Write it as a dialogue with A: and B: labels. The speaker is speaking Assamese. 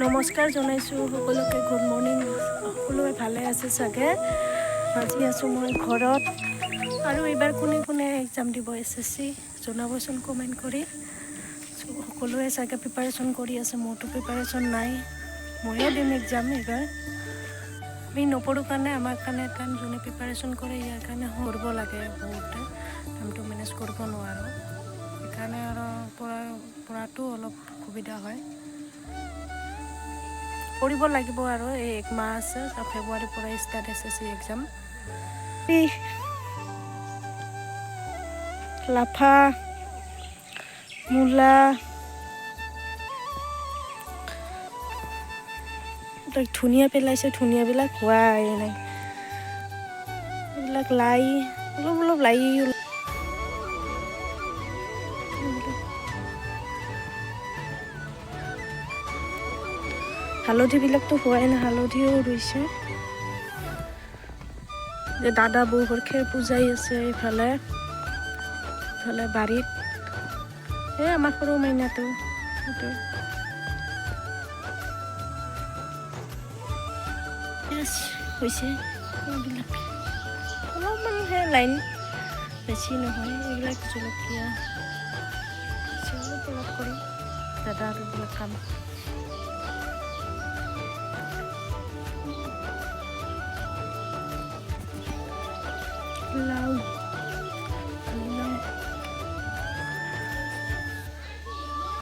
A: নমস্কাৰ জনাইছোঁ সকলোকে। Good morning. সকলোৱে ভালে আছে চাগে। আজি আছোঁ মই ঘৰত। আৰু এইবাৰ কোনে কোনে এক্সাম দিব এছএছচি, জনাবচোন কমেণ্ট কৰি। সকলোৱে চাগে প্ৰিপাৰেশ্যন কৰি আছে। মোৰতো প্ৰিপাৰেশ্যন নাই। ময়ো দিম এক্সাম এইবাৰ। আমি নপঢ়োঁ কাৰণে আমাৰ কাৰণে টান। যোনে প্ৰিপাৰেশ্যন কৰে, ইয়াৰ কাৰণে কৰিব লাগে। বহুতে টাইমটো মেনেজ কৰিব নোৱাৰোঁ, সেইকাৰণে আৰু পঢ়াটো অলপ সুবিধা হয়। কৰিব লাগিব আৰু এই এক মাহ আছে। ফেব্ৰুৱাৰীৰ পৰা ষ্টাৰ্ট এছএছচি এক্সাম। লাফা, মূলা, এইবিলাক ধুনীয়া পেলাইছে। ধুনীয়াবিলাক হোৱাই নাই। এইবিলাক লাই, অলপ অলপ লাই। এইবিলাক হালধিবিলাকতো হোৱাই নাই। হালধিও ৰুইছে যে। দাদা বৌহৰ খেৰ পূজাই আছে ইফালে ইফালে বাৰীত। এই আমাৰ সৰু মাইনাটো, সেইটো হৈছে। এইবিলাক অলপমানহে লাইন, বেছি নহয়। এইবিলাক জলকীয়া হৈছে অলপ অলপ কৰি। দাদাৰ এইবিলাক কাম।